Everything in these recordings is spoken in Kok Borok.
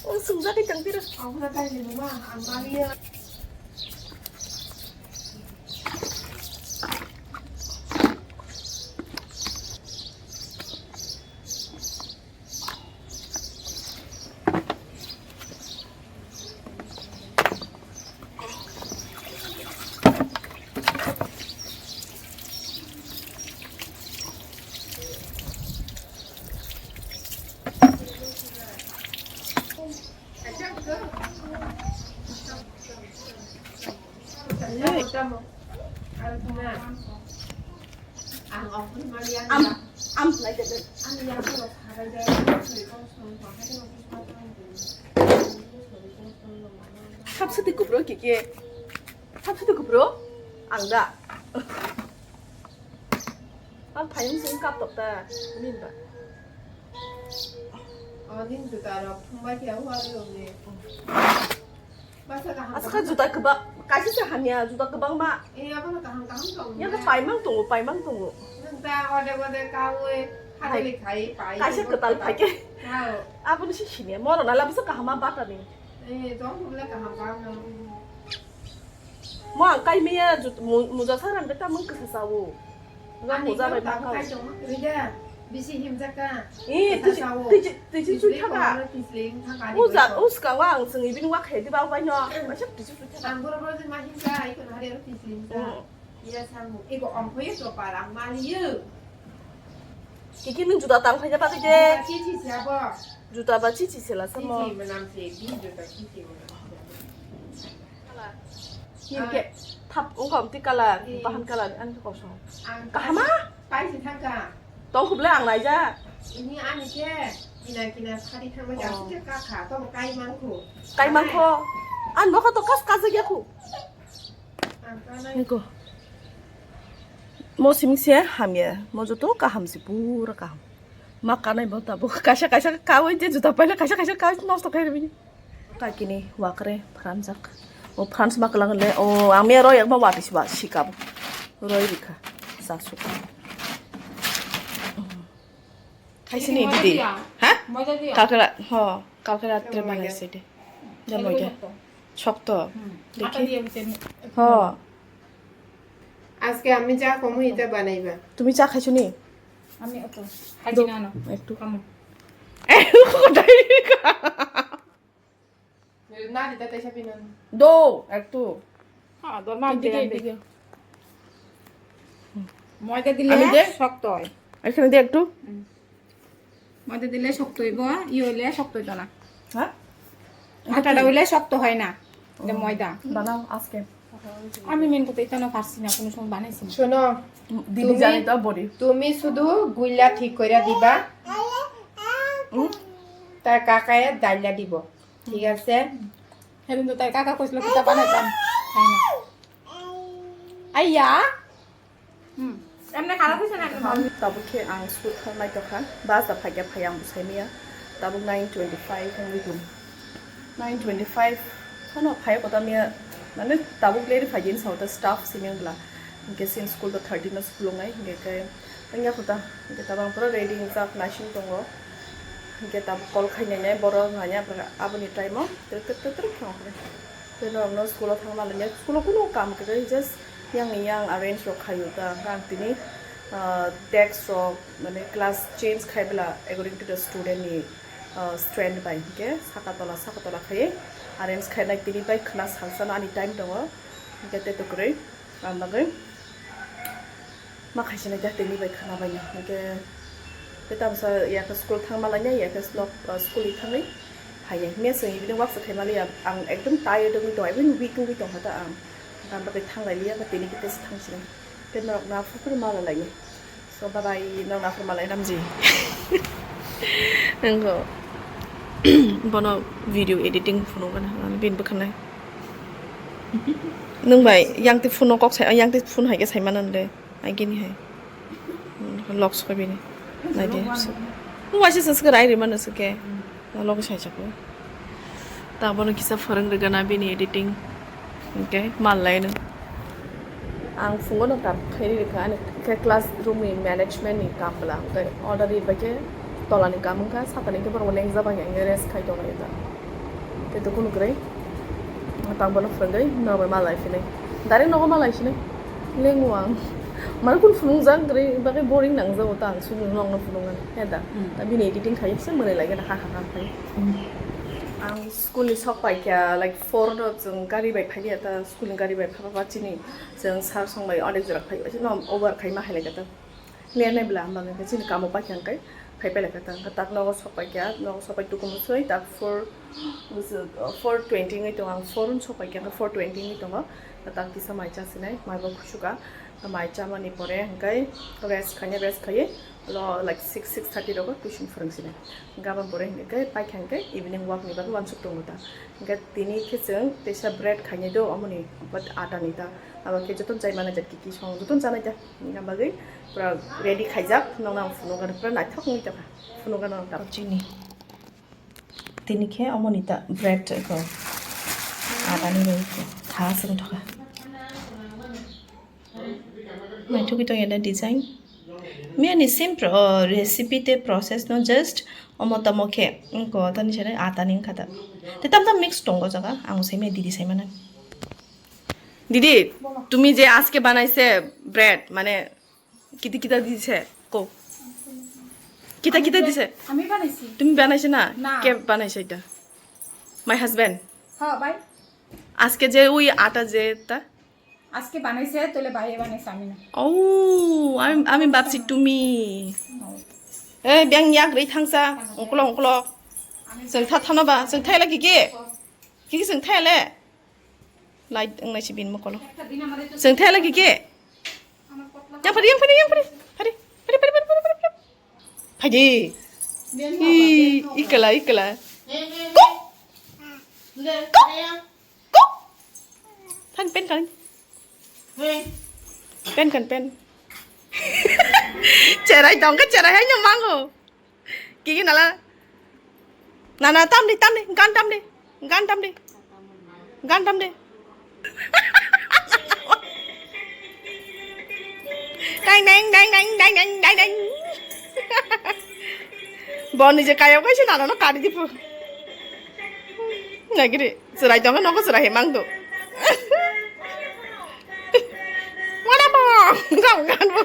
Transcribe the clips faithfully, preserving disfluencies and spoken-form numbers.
O swngjagwi tongphiro. Am, am, lai de. Hapswtwi kubro kiki. Hapswtwi kubro. Ang da. Ang phayung sung kap tok ta. Min ba. Oh, nin juta rok thumbai khe, o ari rok ni. Masa kaham. Asa kha juta kwbang, kaisa se hamya, juta kwbangma. Eh, abono kaham kaham tongo. Ya, paimang tongo, paimang tongo. Nwng ta ode ode kawi, hai. Hadali khai, pai. Kaisa kwtal phaikhe. Hao. Abono si sinya, moro na labisa kahama batani. Eh, tong bole kaham kaham no. Mo ang kai maya jut-, mu-, muja saram de tamang kasa sawo. Nga muja bai ma kau. Kai tong, rida, bisi himjak ka. Eh, tiji, tiji, tiji sui thaka. Uja, uska wa ang sing ibini wa khe di ba bai no. Masuk tiji sui thaka. Ang boro boro ma himjak, iko hari aro tiji himjak. Hmm. Iya samu, iko ongkho ye to parang mali ye. Kiki nung juta tang phai jaba khe de. Juta chichi se abo. Juta ba chichi se la samo. Chichi menam se, bi juta chichi menam se. Ni ke thap ungkom ti kala, bahan kala ni ang kosong. Kahama? Pai si thangka. Tong khuble ang naija. Ini ani ke kina kina sari thangma jasi ke kakha, to kai mangkhu. Kai mangkho. An bokha to kas kas ya khu. Niko. Mo siming se hamya. Mo joto kaham si pura kaham. Ma kanai bo tabuk. Kaisa kaisa kawi je juta paila kaisa kaisa kawi nosto khai rwbini. Kakini wakre pranjak. O prans ma kwlang le. O ang me roi ma wati siba sikabo. Roi rikha. Sasu. Khaisini didi. Ha? Kalkala. Ho. Kalkala tre banai sidi. Jamo ja. Shokto. Dekhi. Ho. Aske ami ja komu ita banaiba. Tumi cha khaichuni? Ami oto. Haji nano. Ektu. Kamu. Nari ta tesa pinon. Do, ektu. Ha, do ma. Moida dile shokto oi. Ekhane de ektu. Moida dile shokto oibo, iyo ile shokto oito na. Ha? Atta da ile shokto hoi na. De moida. Banao aske. Ami min koto itano parsi na, kono somoy banaisi na. Shono, didi jani to body. Tumi sudu guila thik koira diba. Hmm? Ta kakaye daila dibo. Thik ase? Hedin to tai kaka koislo kita banai jam. Hai na. Aiya. Hmm. Emne kharap hoise na ekdom. Tabuk khe ang school thang naitokha. Bus da phaikya phai ang bwsai maya. Tabuk nine twenty five wngwi tongo. Nine twenty five phano phai kota maya. Mane tabuk late phaikya hinwi sao ta staff simi wngla. Hinkhe sin school to thirteen no school wngnai. Hinkhe khe wngya kota. Hinkhe tabuk ang pura ready wngjak naising tongo. Hinkhe tabuk call khai nainai borok wngya aboni time o. Twrwk twrwk twrwk twrwk khe ongkhe. Tei norokno school o thangma lainai, school o kunu kam kwrwi, just yang ni yang arrange rok khaio ta, hwnkhe ang tini, ah, desk rok, mane class change khai bwla according to the student ni, ah, strength bai, hinkhe saka tola, saka tola khaiwi arrange khainai tini bai khwna salsa no ani time tongo, hinkhe tei to kwrwi, ang bagwi. Ma khaisina ja tini bai khana bai no. Hwnkhe tei tamsa ya khe school thangma lainai, ya khe nok, ah, school ni thangwi phaiya. Mia chwng ibini waksa khaima liya, ang ekdom tired wngwi tongo, even weak wngwi tongkha ta ang. Ang bagwi thang lai liya, ba tini khe tesa thang sinai. Tei norok no aphuru phuru ma lai lainai. So bye bye, norok no aphuru ma lai namji. Nangkho. Bono video editing phunukgana, ang bini bwkhanai. Nwng bai yang tei phone no kok sai, yang tei phone hai khe sai mano le. Agini hai. Lok sokoi bini. Naidi. Nung waisa swngjak rai rima no swke. Logo sai chaklo. Ta bono kisa phwrwng rwgana bini editing. Hwnkhe mal lai no. Ang phungo no kam khairi rikha ani khe classroom ni management ni kam bwla. Hwnkhe order ri bai khe Tolani kam wngkha, sakani khe borok lengjak bai khe rest khai tongo ta. Tei to kunu kwrwi. Tang bono phwrwngwi nogo malai phinai. Direct nogo malai phinai. Lengo ang. Mane kun phunukjak kwrwi bagwi boring nangjago ta ang sumung nokno phunuknani. He da. Hmm. Ta bini editing khai se mwnwi lai gana ha ha ha khai. Hmm. Ang school ni sok pai kha, like, four no chwng gari bai phai liya ta, school ni gari bai phai ba chini chwng sir song bai onek jora phai ba chini over khai ma hai lai kha ta. Clear nai bwla, hamba hwnkhe chini kamo paikha hwnkhe phai pailai kha ta, hwnkhe tak nogo sok paikha, nogo sok pai tukumu soi tak four, four twenty wngwi tongo, ang four wng sok paikha, hwnkhe four twenty wngwi tongo, tak kisa mai chasinai, mai bo khusuka, mai chamani pore hwnkhe rest khainai, rest khaiwi lo, like, six, six thirty rogo tuition phwrwngsinai, hwnkhe aboni pore hwnkhe paikha hwnkhe evening walk ni bagwi uansuk tongo ta, hwnkhe tini khe chwng teisa bread khainai do, omoni but atani ta, abo khe jotono chai manai jat kiki song jotono chanai ta. Wngna bagwi pura ready khaijak, nokno ang phunukgano pura naithok wngwi tongkha, phunukgano ang tamo. Chini tini khe omoni ta bread ko atani bai khe tha se wngthokha. Naithokwi tongya da design. Miyani simple, oh, recipe tei process no just omo tamo khe wngkha, atani sari atani wngkha da. Tei tam tam mix tongo jaga, ang sai maya didi sai mano. দিদি, তুমি যে আজকে বানাইছে ব্রেড, মানে, কিতা কিতা দিছে? কো। কিতা কিতা দিছে? আমি বানাইছি। তুমি বানাইছো না? না। কে বানাইছে এটা? My husband। হ্যাঁ, ভাই। আজকে যে ওই আটা যে তা? আজকে বানাইছে, তাহলে ভাইয়ে বানাইছে, আমি না। ও, আমি, আমি ভাবছি তুমি। এ, ব্যাং ইয়াক রে থাংসা, অংকল, অংকল। আমি চল, থা, থানো বা, চল, থাইলা কি কি? কি কি চল, থাইলে? Light wngnai si bini mokolo. Chwng thai lagi ke? Yang phari, yang phari, yang phari. Phari, phari, phari. Phai di. I, ikala, ikala. Kok. Kok. Kok. Than pen kan. Pen kan pen. Cherai dong ka cherai hai nyo mango. Kiki nala. Nana tamdi tamdi gan tamdi. Gan tamdi. Gan tamdi. Dang dang dang dang dang dang dang dang. Boni je kayok kaisa nana no kari dipu. Nagiri. Chwrai tongo, nogo chwrai hai mang do. Wala mo, jam gan mo.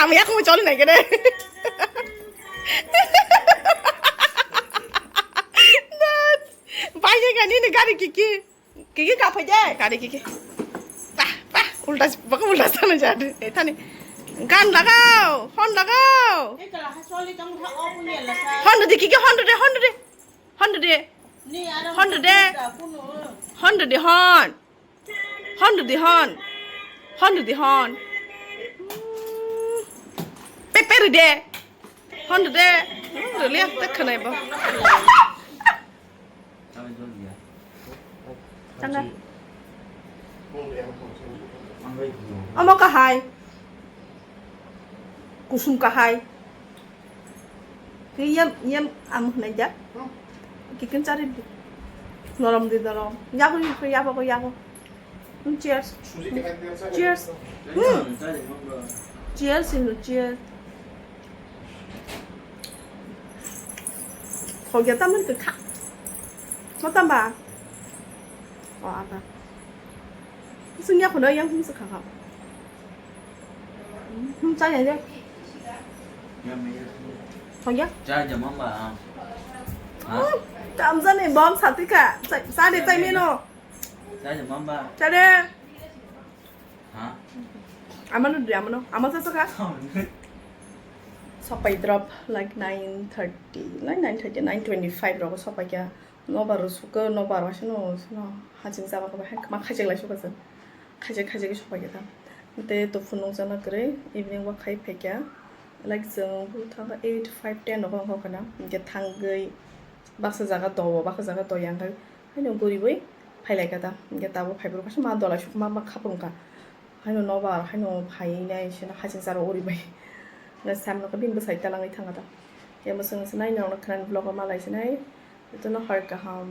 Ami yak mo choli nai kene. Bai je gani ni gari kiki. Kiki ka phai je, gari kiki. Pa, pa, ulta, baka ulta sana jadi. Eh, thani. Gan lagao, hon lagao. Hon do de kiki, hon do de, hon do de. Hon do de. Hon do de. Hon do de, hon. Hon do de, hon. Hon do de, hon. Pepe do de. Hon do de. Rwliya, tak khanai bo. Tanga. Omo kahai. Kusum kahai. Kiyam, yam am hwnai jak. Kikin chari di. Norom di norom. Yago, yago, yago, yago. Hmm, cheers. Cheers. Hmm. Cheers, cheers. Khogya tamni kha. Mo tamba. O ata. Sungya khono yang hum sakha. Hmm, chaya de. Khogya. Chaya mamba. Hmm, tamjani bom satika. Chade chai mino. Chaya mamba. Chade. Amano dri, amano, ama sa saka. Sopai drop like nine thirty, like nine thirty, nine twenty-five rogo sopai kya. Nobar suka, nobar wasi no, no, hajing jaba ko hai ma khajik lai suka sa. Khajik khajik sopai kya ta. Te to phunuk jana kre, evening walk khai phekya. Like jeng bu thang eight, five, ten rogo ko kana. Ke thang gei baksa jaga do, baksa jaga do yang kai. Haino guriwi phailaikha ta, hwnkhe tabuk phaibrwkha se ma dolai sukma ma khapungkha. Haino nobar haino phainai seno haching charo uribai. Hwnkhe samno khe bini bwsai talangwi thangkha ta. Khe mwswng se nai norokno khwnani vlog o malai se nai. Jotono hor kaham.